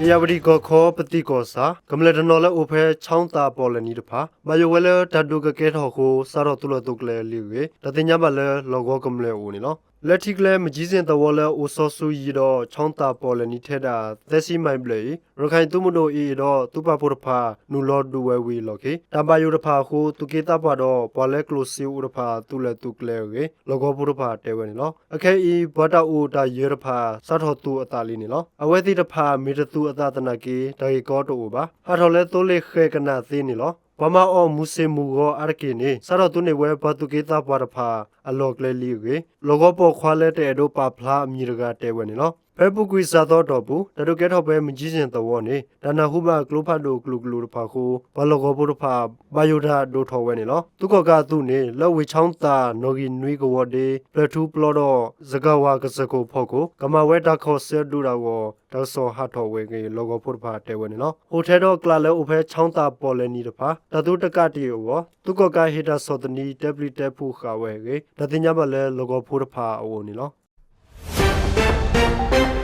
အ့ၣ်ယၣ်ဝတံၣ်ကီၢ်ခီ ပသံၣ်ကီၢ်ဆၣ် ကမျၢၢ်တနီၤလၢအိၣ်ဖဲ ချီသးပီၣ်လဲၣ်နံၤတဖၣ် ဘၣ်ယိၣ်ဝဲလၢတၢ်ဒုးကကဲထီၣ်အဃိ စးထီၣ်သုးလီၢ်သုးကျဲလံအဂ့ၢ် တၢ်သ့ၣ်ညါဘၣ်လၢ လီၢ်ကဝီၤကမျၢၢ်အအိၣ်န့ၣ်လီၤ. လၢထံကျဲ မကၠံစ့ၣ်သဝီလၢအိၣ်စီၤစုၤယံၤဒီး ချီသးပီၣ်လဲၣ်နံၤထဲဒၣ် သၢဆံမံၣ်ဘျဲၣ်အံၤ ရခၢၣ်သုးမုၢ်ဒိၣ်အ့ၣ်အ့ၣ်ဒီး သုးပာ်ဖှိၣ်တဖၣ် နုာ်လီၤဒုးဝဲဝံၤအလီၢ်ခံ တၢ်ဘၣ်ယိၣ်တဖၣ်အဃိ သုးက့သးပှၢ်ဒီး ပှၤလၢကျိၣ်စ့အိၣ်တဖၣ် သုးလဲၤသုးကျဲအဂ့ၢ် လီၢ်ကဝီၤဖိတဖၣ်တဲဝဲန့ၣ်လီၤ. အခဲအံၤ ပှၤတၢ်အိၣ်တၢ်ယၢၤတဖၣ် စးထီၣ်သူၣ်အသးလံန့ၣ်လီၤ. အဝဲသ့ၣ်တဖၣ် မ့ၢ်တသူၣ်အသးသနာ်က့ တၢ်ဂ့ၢ်ကီတအိၣ်ဘၣ်. ဟးထီၣ်လၢသိလ့ၣ်ဃဲၣ်ကနၣ်သ့န့ၣ်လီၤ. ပှၤမၤအီၣ်မူၤဆ့ၣ်မူၤဂီၤအါတက့ၢ်န့ၣ် စးထီၣ်သူန့ၢ်ဝဲပှၤသုးက့သးပှၢ်တဖၣ် အလီၢ်ကျဲလံအဂ့ၢ် လီၢ်ကဝီၤပိာ်ခွါလၢတအဲၣ်ဒိးပာ်ဖျါအမံၤတဂၤတဲဝဲန့ၣ်လီၤ. ဖဲပူၤကွံာ်စှၤသီအတီၢ်ပူၤ တၢ်ဒုးကဲထီၣ်ဖဲမကၠံစ့ၣ်သဝီန့ၣ် တၢ်နၢ်ဟူဘၣ်ကျိဖးဒိၣ်ကလုာ်ကလုာ်တဖၣ်အဃိ ပှၤလီၢ်ကဝီၤဖိတဖၣ် ဘၣ်ယိၣ်တၢ်ဒိၣ်ထီၣ်ဝဲန့ၣ်လီၤ. သုးကီၣ်ကးအသုးန့ၣ် လၢဝ့ၢ်ချီသး နီၣ်ဂံၢ်နွံကဝီၤဒ့ ပျၢၢ်ထူပျီဒီး စကၤဝၤကစၢၢ်ခိၣ်ဖီခိၣ် ကမၤဝဲတၢ်ခီၣ်ဆၢဒုးတၢ်အဂီၢ် တၢ်ကစီၣ်ဟးထီၣ်ဝဲအဂ့ၢ် လီၢ်ကဝီၤဖိတဖၣ်တဲဝဲန့ၣ်လီၤ. ဟိၣ်ထဲဒီးကျးလၢအိၣ်ဖဲချီသးပီၣ်လဲၣ်နံၤတဖၣ် တၢ်သူတကးတ့ၢ်အဂီၢ် သုးကီၣ်ကးဟ့ၣ်တၢ်ဆီၣ်သနံး တဲပျံၤတဲဖုးဃာ်ဝဲအဂ့ၢ် တၢ်သ့ၣ်ညါဘၣ်လၢ လီၢ်ကဝီၤဖိတဖၣ်အအိၣ်န့ၣ်လီၤ.